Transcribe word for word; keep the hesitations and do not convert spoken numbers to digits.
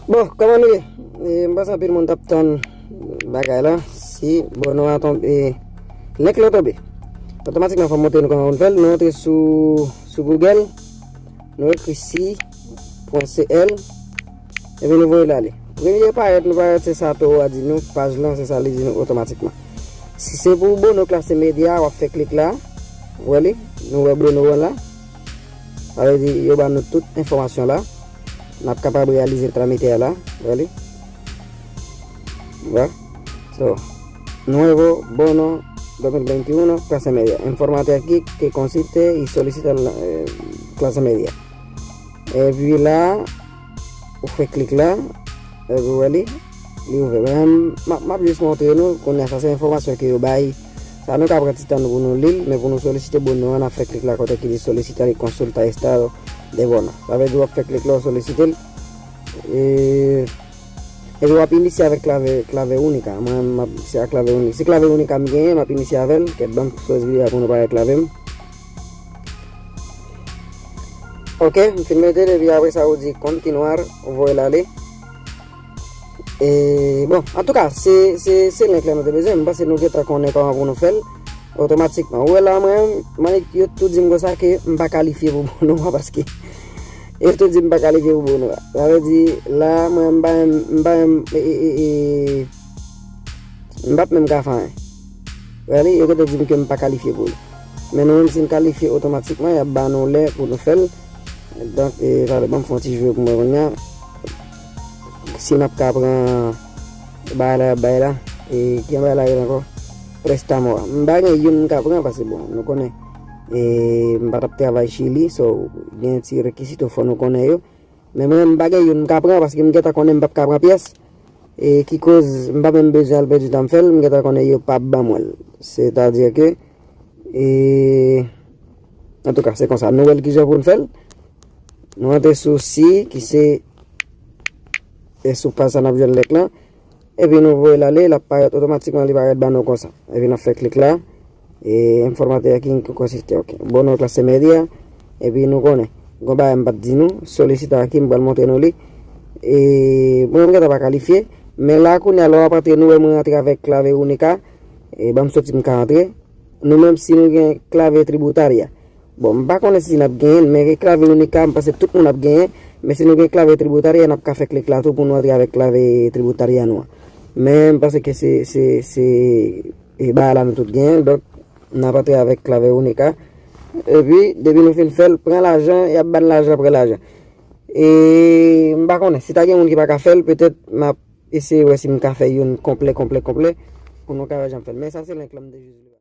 Bon, kòman nou ye? E, m panse anpil moun t ap tann bagay la. Si bon nou a tonbe, e, link lan tonbe. Otomatikman, fò m montre nou kòman pou n fè l. Nou antre sou, sou Google, nou ekri si pwen C L, epi nou voye l ale. Premye parèt nou parèt, se sa towo a di nou, paj lan, se sa li di nou otomatikman. Si se pou Bono Classe Media, w ap fè klik la. Ou wè li? Nou wè Bono an la. Sa vle di, yo ba nou tout enfòmasyon la. N ap kapab reyalize tramite a la. Ou wè li? Ou wè? So, nuevo bono dos mil veintiuno, clase media. Informante aquí que consiste y solicita la, eh, clase media. Epi la, ou fè klik la, epi ou wè li, li ouvè. Men, m ap, m ap jis montre nou, kounye a sa se enfòmasyon ke yo bay. Sa nou ka pran ti tan nou pou nou li l, men pou nou solisite bono an, n ap fè klik la kote ki di solicitar y consulta estado de bono. Sa vle di w ap fè klik la, w solisite l. E, epi w ap inisye avèk klave, klave unica. Mwen, m ap inisye ak klave unica. Se klave unica m genyen, m ap inisye avè l. Kèt, ban m chwazi a pou nou pa reklave m. Ok, m fin mete l, epi apre sa ou di continuar, ou voye l ale. E, bon, antouka, se, se, se link la nou te bezwen. M panse nou gentan konnen kòman pou nou fè l otomatikman. Ou wè la, mwen, mwen, yo tou di m konsa ke m pa kalifye pou bono a, paske yo tou di m pa kalifye pou bono a. Sa vle di, la, mwen, m pa, m pa, e, e, e, e, m p ap menm ka fè anyen. Wè li, yo gentan di m ke m pa kalifye pou li. Men nou menm, si n kalifye otomatikman, y ap ba nou lè pou nou fè l. Donk, e, talè, ban m fè yon ti jwe pou mwen kounye a. Si n ap ka pran bagay la, y ap bay la. E, ki bagay la rele ankò? Prestamo a. M pa gen youn m ka pran, paske, bon, nou konnen. E, m pa t ap travay Chili, so, gen ti rekizito fò nou konnen yo. Men mwen, m pa gen youn m ka pran, paske m gentan konnen m p ap ka pran pyès. E ki koz m pa menm bezwen al pèdi tan m fè l, m gentan konnen yo p ap ban mwen l. Sètadi ke, e, antouka, se konsa. Nou wè l kijan pou n fè l. Nou antre sou si, ki se, e sou paj sa n ap jwenn link lan. Epi nou voye l ale, l ap parèt otomatikman, li parèt ba nou konsa. Epi n ap fè klik la. E, informante a ki konsiste, ok. Bono Clase Media. Epi nou konnen. Gon bagay m pa t di nou. Solisita a ki m pral montre nou li. E, mwen, m gentan pa kalifye. Men la, kounye a, lè w ap antre, nou wè mwen antre avèk klave unica. E, ban m soti, m ka antre. Nou menm, si nou gen klave tributaria. Bon, m pa konnen si n ap genyen l, men ke klave unica, m panse tout moun ap genyen. Men si nou gen klave tributaria, n ap ka fè klik la tou pou nou antre avèk klave tributaria nou an. Men m panse ke se, se, se, e bagay la nou tout genyen l, donk n ap antre avèk klave unica. Epi, depi nou fin fè l, pran lajan, y ap ba n lajan, pran lajan. E m pa konnen, si ta gen moun ki pa ka fè l, petèt m ap eseye wè si m ka fè youn konplè, konplè, konplè, pou nou ka wè jan m fè l. Men sa se link lan m te jis li.